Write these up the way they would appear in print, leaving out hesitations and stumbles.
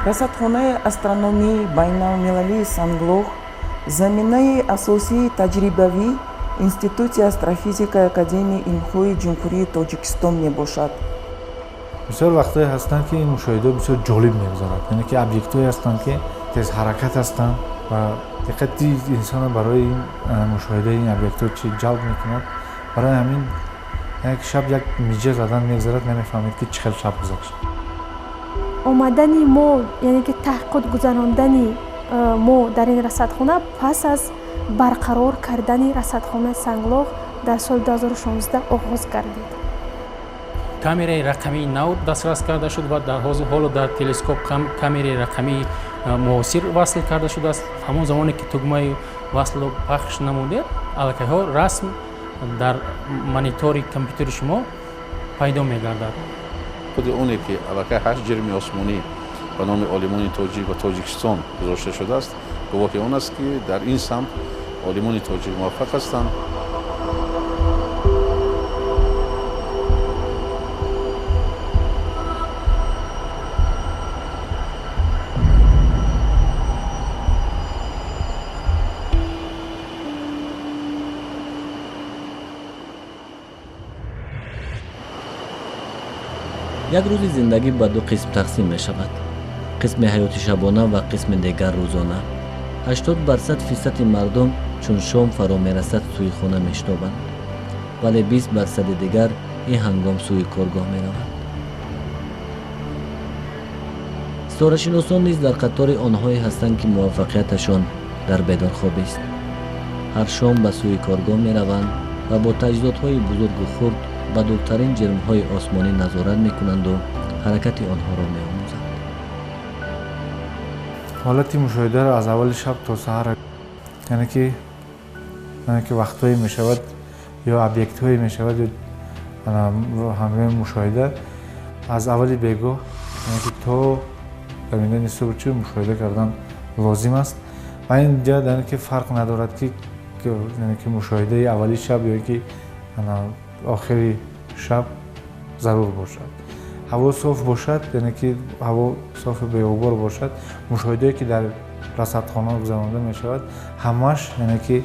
Расадхонаи астрономии байналмилалии Санглох заминаи асосии таҷрибавӣ Институти астрофизикаи Академияи илмҳои Ҷумҳурии Тоҷикистон мебошад. Бисёр вақтҳое ҳастанд, ки ин мушоҳидаҳо бисёр ҷолиб мегузарад, яъне ки объектҳое ҳастанд, ки тезҳаракат ҳастанд ва диққати инсонро барои ин мушоҳидаи ин объектҳо чи ҷалб мекунад. Барои ҳамин як шаб як миҷа задан мегузарад, намефаҳмед, ки чӣ хел шаб гузашт. Омадани мо, яъне ки таҳқиқот гузарондани мо дар ин расадхона пас аз барқарор кардани расадхонаи Санглох дар соли 2016 оғоз гардид. Камераи рақамии нав дастрас карда шуд ва дар ҳоло дар телескоп камераи рақамии муосир васл карда шудааст. Ҳамон замоне ки тугмаи васлро пахш намудед, аллакайҳо расм дар монитори компютери шумо пайдо мегардад. Худи оне ки аллакай 8 ҷирми осмонӣ ба номи олимони тоҷик ва Тоҷикистон гузошта шудааст, гувоҳи он аст, ки дар ин самт олимони тоҷик муваффақ ҳастанд. Як рӯзи зиндагӣ ба ду қисм тақсим мешавад: қисми ҳаёти шабона ва қисми дигар рӯзона. 80% фисади мардум чун шом фаро мерасад, сӯи хона мешитобанд, вале 20%-и дигар ин ҳангом сӯи коргоҳ мераванд. Ситорашиносон низ дар қатори онҳое ҳастанд, ки муваффақияташон дар бедорхобист. Ҳар шом ба сӯи коргоҳ мераванд ва бо таҷҳизотҳои бузургу хурд ба дуртарин ҷирмҳои осмонӣ назорат мекунанду ҳаракати онҳоро меомӯзанд. Ҳолати мушоҳидаро аз аввали шаб то саҳар, яъне ки вақтҳое мешавад ё объектҳое мешавад, ё ҳангоми мушоҳида аз аввали бегоҳ, яъне ки то дамидани субҳ чӣ мушоҳида кардан лозим аст. Ва ин ҷа яъне ки фарқ надорад, ки яъне ки мушоҳидаи аввали шаб ё ки охири шаб зарур бошад. Ҳаво соф бошад, яъне ки ҳаво софу беғубор бошад, мушоҳидае ки дар расадхона гузаронида мешавад, ҳамаш яъне ки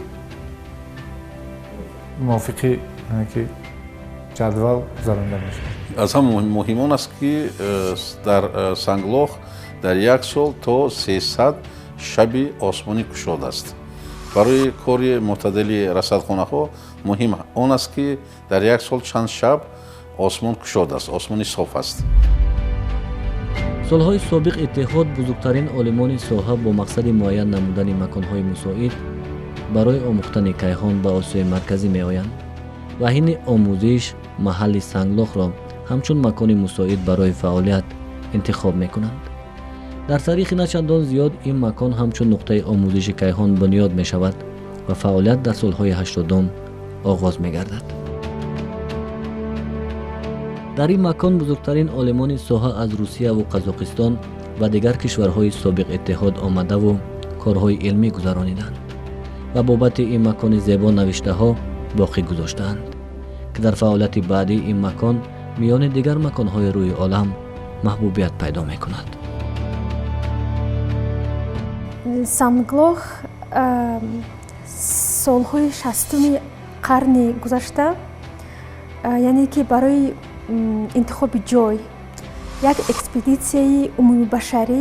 мувофиқи яъне ки ҷадвал гузаронида мешавад. Аз ҳама муҳим он аст, ки дар Санглох дар як сол то 300 шаби осмонӣ кушод аст. Барои кори мӯътадили расадхонаҳо муҳим он аст, ки дар як сол чанд шаб осмон кушод аст, осмони соф аст. Солҳои собиқ иттиҳод бузургтарин олимони соҳа бо мақсади муайян намудани маконҳои мусоид барои омӯхтани кайҳон ба Осиёи Марказӣ меоянд ва ҳини омӯзиш маҳалли Санглохро ҳамчун макони мусоид барои фаъолият интихоб мекунанд. Дар таърихи начандон зиёд ин макон ҳамчун нуқтаи омӯзиши кайҳон бунёд мешавад ва фаъолият дар солҳои 80-ум оғоз мегардад. Дар ин макон бузургтарин олимони соҳа аз Русияву Қазоқистон ва дигар кишварҳои собиқ иттиҳод омадаву корҳои илмӣ гузарониданд ва бобати ин макони зебо навиштаҳо боқӣ гузоштаанд, ки дар фаъолияти баъдии ин макон миёни дигар маконҳои рӯи олам маҳбубият пайдо мекунад. Санглох солҳои 60-уми қарни гузашта, яъне ки барои интихоби ҷой як экспедитсияи умумибашарӣ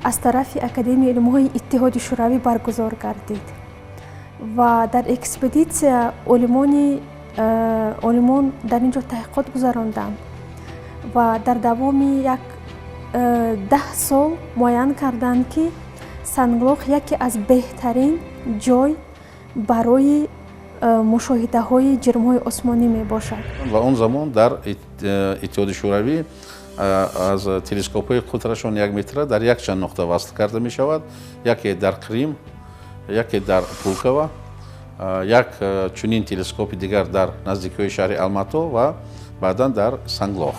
аз тарафи Академияи илмҳои Иттиҳоди Шӯравӣ баргузор гардид ва дар экспедитсия олимон дар ин ҷо таҳқиқот гузаронданд ва дар давоми як 10 сол муайян карданд, ки Санглох яке аз беҳтарин ҷой барои мушоҳидаҳои ҷирмҳои осмонӣ мебошад. Ва он замон дар Иттиҳоди Шӯравӣ аз телескопҳои қутрашон 1 метра дар якчанд нуқта васл карда мешавад: яке дар Қрим, яке дар Пулково, як чунин телескопи дигар дар наздикиҳои шаҳри Алмато ва баъдан дар Санглох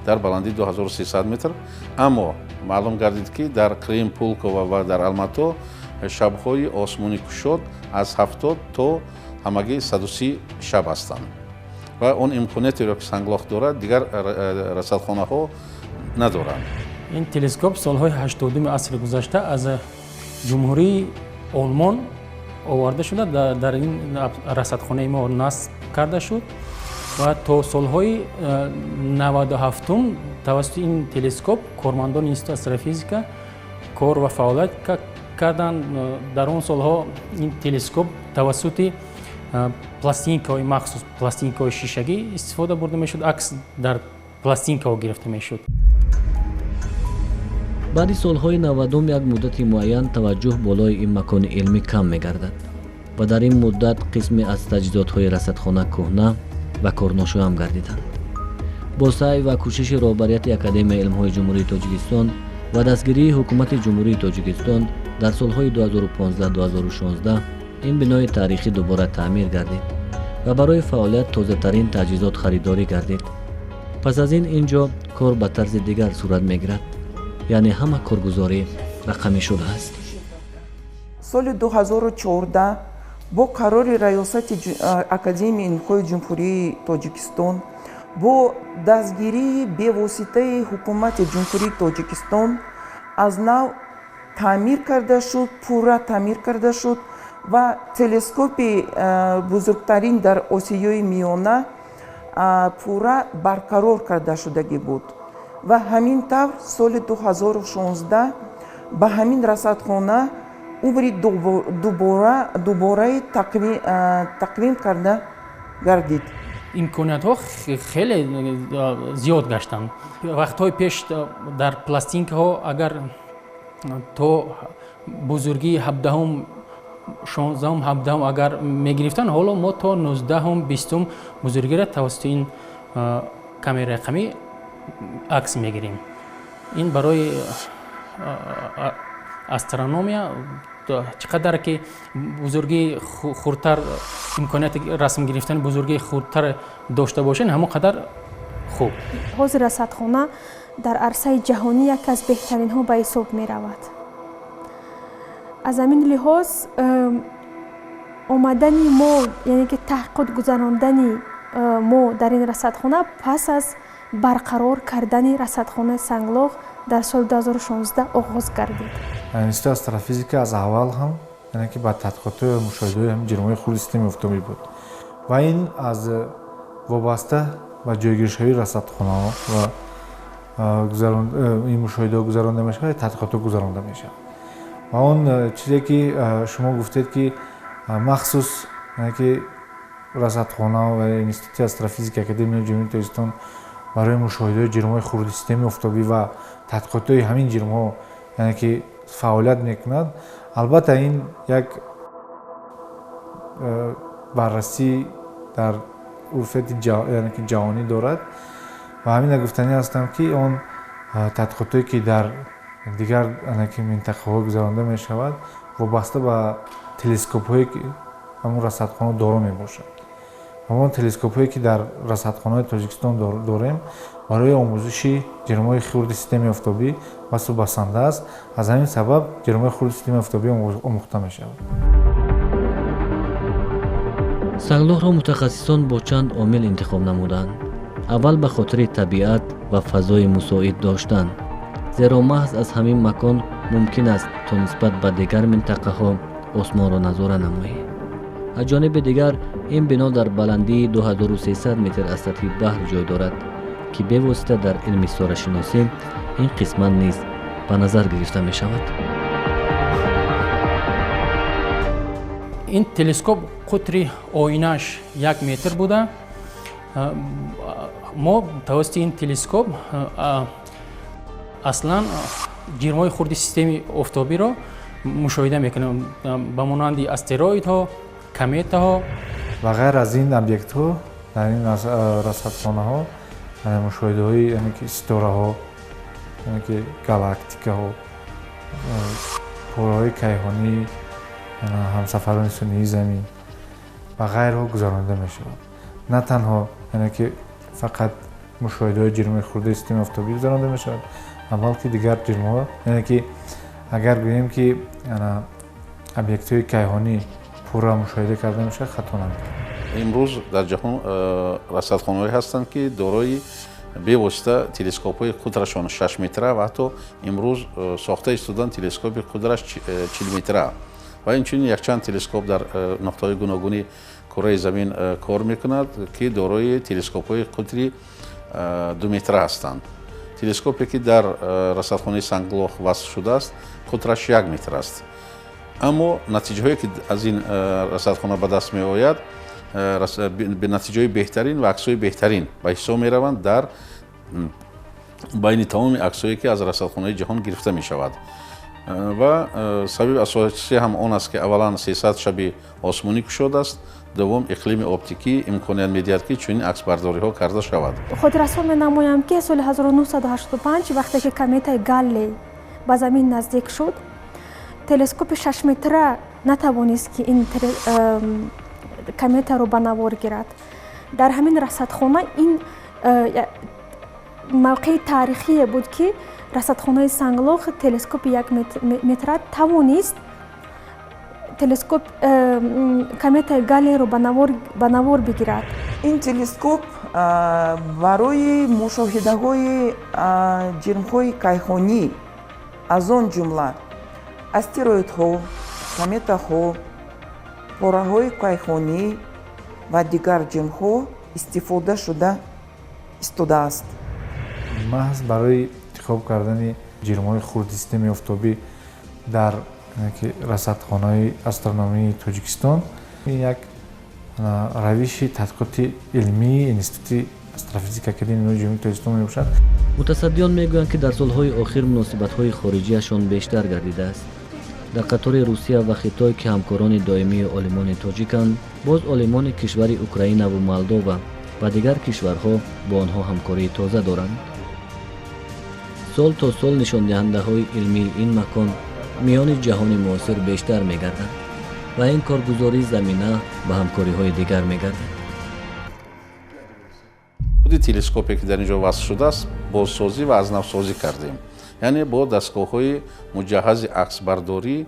дар баландии 2300 метр. Аммо маълум гардид, ки дар Қрим, Пулково ва дар Алмато шабҳои осмони кушод аз 70 то ҳамагӣ 130 шаб ҳастанд ва он имкониятеро, ки Санглох дорад, дигар расадхонаҳо надоранд. Ин телескоп солҳои 80-уми асри гузашта аз Ҷумҳурии Олмон оварда шуда, дар ин расадхонаи мо насб карда шуд ва то солҳои 97-ум тавассути ин телескоп кормандони Институти астрофизика кор ва фаъолият карданд. Дар он солҳо ин телескоп тавассути пластинкаҳои махсус, пластинкаҳои шишагӣ истифода бурда мешуд, акс дар пластинкаҳо гирифта мешуд. Баъди солҳои 90-ум як муддати муайян таваҷҷӯҳ болои ин макони илмӣ кам мегардад ва дар ин муддат қисме аз таҷҳизотҳои расадхона кӯҳна ва корношоям гардиданд. Бо саъй ва кӯшиши роҳбарияти Академияи илмҳои Ҷумҳурии Тоҷикистон ва дастгирии Ҳукумати Ҷумҳурии Тоҷикистон дар солҳои 2015-2016 ин бинои таърихӣ дубора таъмир гардид ва барои фаъолият тозатарин таҷҳизот харидорӣ гардид. Пас аз ин ин ҷо кор ба тарзи дигар сурат мегирад, яъне ҳама коргузорӣ рақамӣ шудааст. Соли 2014 бо қарори Раёсати Академияи илмҳои Ҷумҳурии Тоҷикистон, бо дастгирии бевоситаи Ҳукумати Ҷумҳурии Тоҷикистон аз нав таъмир карда шуд, пурра таъмир карда шуд ва телескопи бузургтарин дар Осиёи Миёна пурра барқарор карда шудагӣ буд. Ва ҳамин тавр соли 2016 ба ҳамин расадхона умри дубораи тақвим карда гардид. Имкониятҳо хеле зиёд гаштанд. Вақтҳои пеш дар пластинкаҳо агар то бузургии 17-ум, 16-ум, 17-ум агар мегирифтанд, ҳоло мо то 19-ум, 20-ум бузургиро тавассути ин камераи рақамӣ акс мегирим. Ин барои астрономия чӣ қадар ки бузургии хурдтар, имконияти расм гирифтани бузургии хурдтар дошта бошед, ҳамон қадар хуб. Ҳозир расадхона дар арсаи ҷаҳонӣ яке аз беҳтаринҳо ба ҳисоб меравад. Аз ҳамин лиҳоз омадани мо, яъне ки таҳқиқот гузарондани мо дар ин расадхона пас аз барқарор кардани расадхонаи Санглох дар соли 2016 оғоз гардид. Институти астрофизика аз аввал ҳам, яъне ки ба тадқиқотҳо ва мушоҳидаҳои ҳамин ҷирмҳои хурди системаи офтобӣ буд ва ин аз вобаста ба ҷойгиршавии расадхонаҳо ва ин мушоҳидаҳо гузаронда мешавад, тадқиқотҳо гузаронда мешавад. Ва он чизе ки шумо гуфтед, ки махсус, яъне ки расадхона ва Институти астрофизики Академияи Ҷумҳурии Тоҷикистон барои мушоҳидаҳои ҷирмҳои хурди системаи офтобӣ ва тадқиқотҳои ҳамин ҷирмҳо, яъне ки фаъолият мекунад, албатта ин як баррасӣ дар урфияти ҷаҳонӣ дорад ва ҳамина гуфтанӣ ҳастам, ки он тадқиқотҳое ки дар дигар минтақаҳо гузаронда мешавад, вобаста ба телескопҳое ки ҳамон расадхона доро мебошад. Ҳамон телескопҳое ки дар расадхонаи Тоҷикистон дорем, барои омӯзиши ҷирмҳои хурди системаи офтобӣ басу басанда аст. Аз ҳамин сабаб ҷирмҳои хурди системаи офтобӣ омӯхта мешавад. Санглохро мутахассисон бо чанд омил интихоб намуданд. Аввал ба хотири табиат ва фазои мусоид доштан, зеро маҳз аз ҳамин макон мумкин аст то нисбат ба дигар минтақаҳо осмонро назора намоӣ. Аз ҷониби дигар, ин бино дар баландии 2300 метр аз сатҳи баҳр ҷой дорад, ки бевосита дар илми ситорашиносӣ ин қисмат низ ба назар гирифта мешавад. Ин телескоп қутри оинаш 1 метр буда. Мо тавассути ин телескоп аслан ҷирмҳои хурди системаи офтобиро мушоҳида мекунем, ба монанди астероидҳо, кометаҳо. Ва ғайр аз ин объектҳо дар ин расадхонаҳо мушоҳидаҳои, яъне ки ситораҳо, яъне ки галактикаҳо, пораҳои кайҳонӣ, ҳамсафарони сунъии замин ва ғайрҳо гузаронида мешавад. На танҳо, яъне ки фақат мушоҳидаҳои ҷирмҳои хурдаи системаи офтобӣ гузаронида мешавад, балки дигар ҷирмҳо, яъне ки агар гӯем ки объектҳои кайҳонӣ пурра мушоҳида карда мешавад, хато намекунад. Имрӯз дар ҷаҳон расадхонаҳое ҳастанд, ки дорои Бевосита телескопҳои қутрашон 6 метра ва ҳатто имрӯз сохта истодан телескопи қудраш 40 метра ва инчунин якчанд телескоп дар нуқтаҳои гуногуни кураи замин кор мекунад, ки дорои телескопҳои қутри 2 метра ҳастанд. Телескопе, ки дар расадхонаи Санглох васл шудааст, қутраш 1 метр аст. Аммо натиҷаҳое, ки аз ин расадхона ба даст меояд, натиҷаҳои беҳтарин ва аксҳои беҳтарин ба ҳисоб мераванд дар байни тамоми аксҳое, ки аз расадхонаи ҷаҳон гирифта мешавад. Ва сабаби асосӣ ҳам он аст, ки аввалан 300 шаби осмонӣ кушод аст, дуввум иқлими оптикӣ имконият медиҳад, ки чунин аксбардориҳо карда шавад. Хотиррасон менамоям, ки соли 1985, вақте ки кометаи Галлей ба замин наздик шуд, телескопи шашметра натавонист, ки ин кометаро ба навор гирад. Дар ҳамин расадхона ин мавқеи таърихие буд, ки расадхонаи Санглох телескопи якметра тавонист телескоп кометаи Галлейро ба навор бигирад. Ин телескоп барои мушоҳидаҳои ҷирмҳои кайҳонӣ, аз он ҷумла астероидҳо, кометаҳо, пораҳои кайҳонӣ ва дигар ҷирмҳо истифода шуда истодааст. Маҳз барои интихоб кардани ҷирмҳои хурди системаи офтобӣ дар расадхонаи астрономии Тоҷикистон ин як равиши тадқиқоти илмии Институти астрофизики Академияи илмҳои Ҷумҳурии Тоҷикистон мебошад. Мутасаддиён мегӯянд, ки дар солҳои охир муносибатҳои хориҷиашон бештар гардидааст. Дар қатори Русия ва Хитой, ки ҳамкорони доимии олимони тоҷиканд, боз олимони кишвари Украинаву Молдова ва дигар кишварҳо бо онҳо ҳамкории тоза доранд. Сол то сол нишондиҳандаҳои илмии ин макон миёни ҷаҳони муосир бештар мегарданд ва ин коргузорӣ замина ба ҳамкориҳои дигар мегардад. Худи телескопе, ки дар ин ҷо васл шудааст, бозсозӣ ва аз навсозӣ кардем, яъне бо дастгоҳҳои муҷаҳҳази аксбардорӣ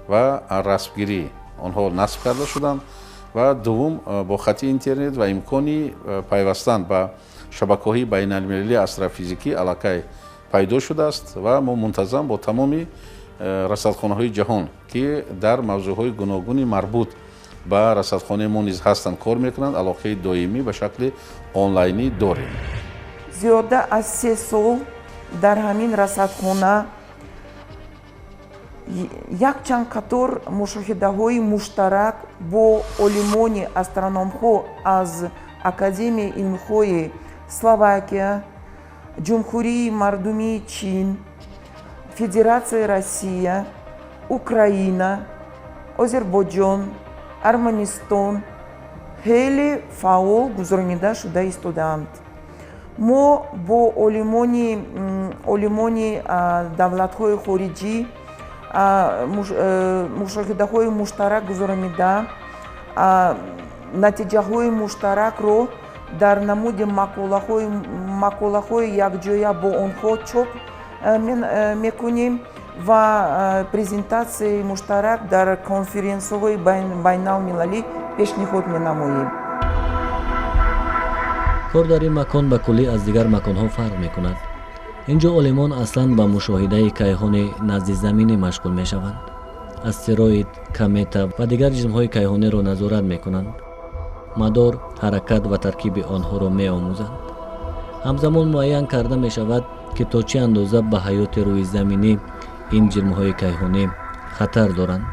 ва расмгирӣ онҳо насб карда шуданд ва дуввум бо хати интернет ва имкони пайвастан ба шабакаҳои байналмилалии астрофизикӣ аллакай пайдо шудааст ва мо мунтазам бо тамоми расадхонаҳои ҷаҳон, ки дар мавзӯъҳои гуногуни марбут ба расадхонаи мо низ ҳастанд, кор мекунанд, алоқаи доимӣ ба шакли онлайнӣ дорем. Зиёда аз 3 сол дар ҳамин расадхона якчанд қатор мушоҳидаҳои муштарак бо олимони астрономҳо аз Академияи илмҳои Словакия, Ҷумҳурии Мардумии Чин, Федератсияи Россия, Украина, Озарбойҷон, Арманистон хеле фаъол гузаронида шуда истодаанд. Мо бо олимони давлатҳои хориҷӣ мушоҳидаҳои муштарак гузаронида, натиҷаҳои муштаракро дар намуди мақолаҳои якҷоя бо онҳо чоп мекунем ва презентатсияи муштарак дар конференсияҳои байналмилалӣ пешниҳод менамоем. Кор дар ин макон ба куллӣ аз дигар маконҳо фарқ мекунад. Ин ҷо олимон аслан ба мушоҳидаи кайҳони наздизаминӣ машғул мешаванд, астероид, комета ва дигар ҷисмҳои кайҳониро назорат мекунанд, мадор, ҳаракат ва таркиби онҳоро меомӯзанд. Ҳамзамон муайян карда мешавад, ки то чӣ андоза ба ҳаёти рӯизаминӣ ин ҷирмҳои кайҳонӣ хатар доранд.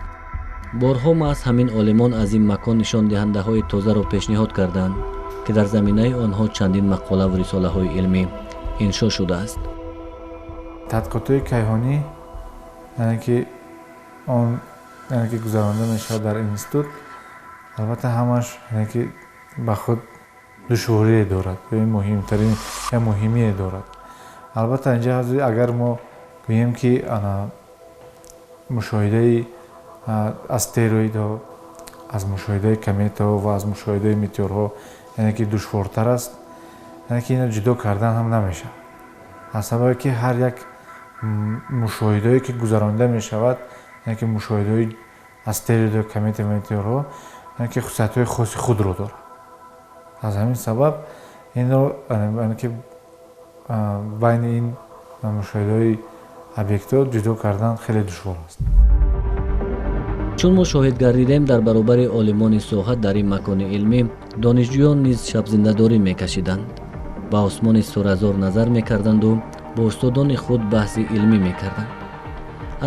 Борҳо маҳз ҳамин олимон аз ин макон нишондиҳандаҳои тозаро пешниҳод карданд, ки дар заминаи онҳо чандин мақолаву рисолаҳои илмӣ иншо шудааст. Тадқиқотҳои кайҳонӣ, яъне ки он, яъне ки гузаронда мешавад дар институт, албатта, ҳамаш, яъне ки ба худ душворие дорад ё муҳимтарин я муҳимие дорад. Албатта, инҷа агар мо гӯем, ки мушоҳидаи астероидҳо аз мушоҳидаи кометаҳо ва аз мушоҳидаи метеорҳо, яъне ки душвортар аст, яъне ки ино ҷудо кардан ҳам намешавад, аз сабабе ки ҳар як мушоҳидаое, ки гузаронида мешавад, яъне ки мушоҳидаҳои астероидҳо, комета ва метеорҳо, яъне ки хусусиятҳои хоси худро дорад. Аз ҳамин сабаб инро, яъне ки Байни ин мушоҳидаҳои объектҳо ҷудо кардан хеле душвор аст. Чун мо шоҳид гардидем, дар баробари олимони соҳа дар ин макони илмӣ донишҷӯён низ шабзиндадорӣ мекашиданд, ба осмони суразор назар мекарданду бо устодони худ баҳси илмӣ мекарданд.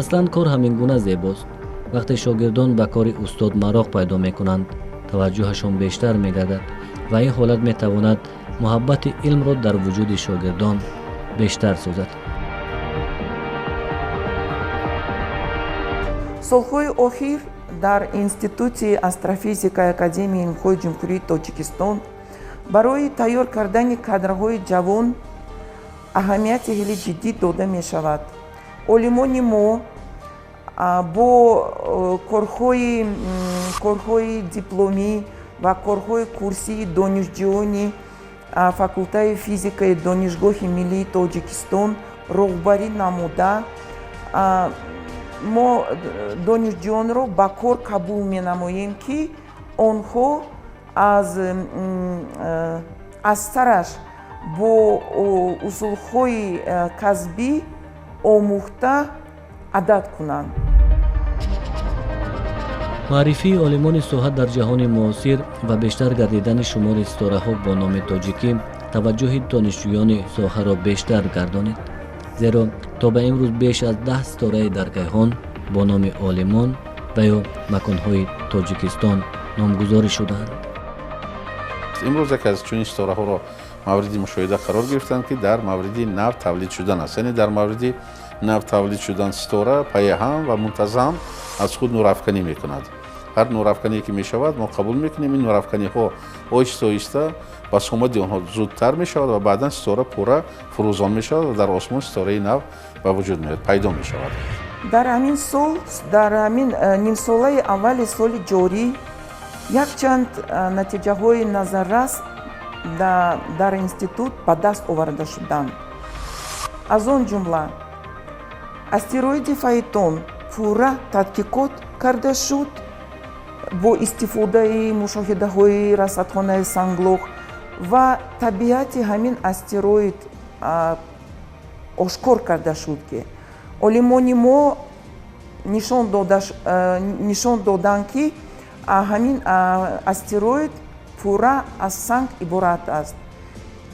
Аслан кор ҳамин гуна зебост. Вақте шогирдон ба кори устод мароқ пайдо мекунанд, таваҷҷӯҳашон бештар мегардад ва ин ҳолат метавонад муҳаббати илмро дар вуҷуди шогирдон бештар созад. Солҳои охир дар Институти астрофизикаи Академияи илмҳои Ҷумҳурии Тоҷикистон барои тайёр кардани кадрҳои ҷавон аҳамияти хеле ҷиддӣ дода мешавад. Олимони мо бо корҳои дипломӣ ва корҳои курсии донишҷӯёни факултаи физикаи Донишгоҳи миллии Тоҷикистон роҳбарӣ намуда, мо донишҷӯёнро ба кор қабул менамоем, ки онҳо аз сараш бо усулҳои касбӣ омӯхта адат кунанд. Маърифии олимони соҳа дар ҷаҳони муосир ва бештар гардидани шумори ситораҳо бо номи тоҷикӣ таваҷҷӯҳи донишҷӯёни соҳаро бештар гардонид, зеро то ба имрӯз беш аз 10 ситораи дар кайҳон бо номи олимон ва ё маконҳои Тоҷикистон номгузорӣ шудаанд. Имрӯз яке аз чунин ситораҳоро мавриди мушоҳида қарор гирифтанд, ки дар мавриди нав тавлид шудан аст. Яъне дар мавриди нав тавлид шудан ситора пайҳам ва мунтазам аз худ нурафканӣ мекунад. Ҳар нурафкание ки мешавад, мо қабул мекунем. Ин нурафканиҳо оҳиста оҳиста басомади онҳо зудтар мешавад ва баъдан ситора пурра фурӯзон мешавад ва дар осмон ситораи нав ба вуҷуд меояд, пайдо мешавад. Дар ҳамин сол, дар ҳамин нимсолаи аввали соли ҷорӣ якчанд натиҷаҳои назаррас дар институт ба даст оварда шуданд. Аз он ҷумла астероиди Фаэтон пурра тадқиқот карда шуд бо истифодаи мушоҳидаҳои расадхонаи Санглох ва табиати ҳамин астероид ошкор карда шуд, ки олимони мо нишон доданд, ки ҳамин астероид пурра аз санг иборат аст.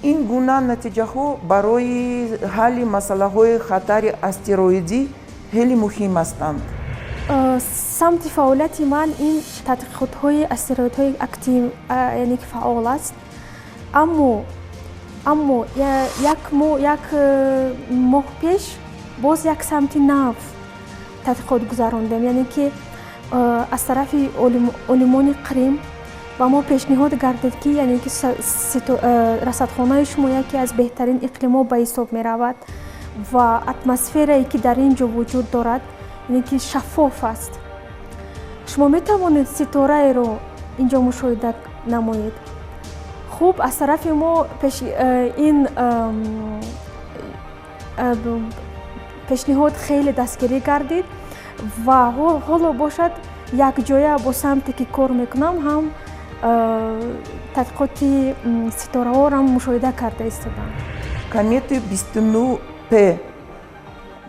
Ин гуна натиҷаҳо барои ҳалли масъалаҳои хатари астероидӣ хеле муҳим ҳастанд. Самти фаъолияти ман ин тадқиқотҳои астероидҳои актив, яъне ки фаъол аст. Аммо як моҳ пеш боз як самти нав тадқиқот гузарондем, яъне ки аз тарафи олимони Қрим ба мо пешниҳод гардид, ки яъне ки расадхонаи шумо яке аз беҳтарин иқлимҳо ба ҳисоб меравад ва атмосферае ки дар ин ҷо вуҷуд дорад, яъне ки шаффоф аст. Шумо метавонед ситораеро ин ҷо мушоҳида намоед. Хуб, аз тарафи мо ин пешниҳод хеле дастгирӣ гардид ва ҳоло бошад якҷоя бо самте ки кор мекунам ҳам тадқиқоти ситораҳоро мушоҳида карда истодам. Комети 29 П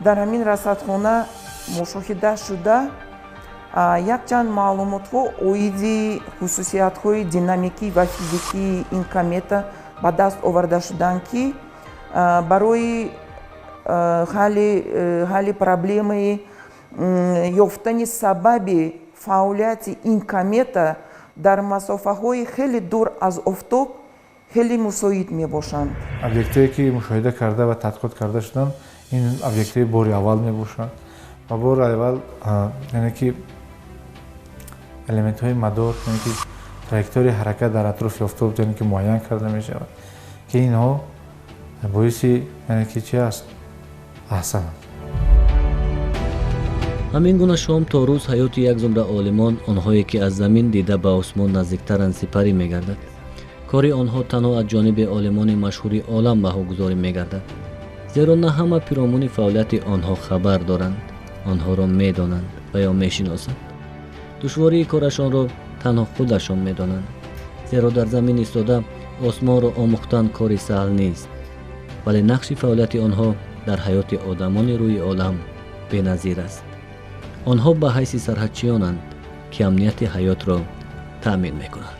дар ҳамин расадхона мушоҳида шуда, якчанд маълумотҳо оиди хусусиятҳои динамикӣ ва физикии ин комета ба даст оварда шуданд, ки барои ҳалли проблемаи ёфтани сабаби фаъолияти ин комета дар масофаҳои хеле дур аз офтоб хеле мусоид мебошанд. Объектҳое ки мушоҳида карда ва тадқиқот карда шуданд, ин объектҳои бори аввал мебошанд ва бори аввал, яъне ки элементҳои мадор, яъне ки траекторияи ҳаракат дар атрофи офтоб, яъне ки муайян карда мешавад, ки инҳо боиси, яъне ки чи аст, аҳсананд. Ҳамин гуна шом то рӯз ҳаёти як зумра олимон, онҳое ки аз замин дида ба осмон наздиктаранд, сипарӣ мегардад. Кори онҳо танҳо аз ҷониби олимони машҳури олам баҳогузорӣ мегардад, зеро на ҳама пиромуни фаъолияти онҳо хабар доранд, онҳоро медонанд ва ё мешиносанд. Душвории корашонро танҳо худашон медонанд, зеро дар замин истода осмонро омӯхтан кори саҳл нест. Вале нақши фаъолияти онҳо дар ҳаёти одамони рӯи олам беназир аст. Онҳо ба ҳайси сарҳадчиёнанд, ки амнияти ҳаётро таъмин мекунанд.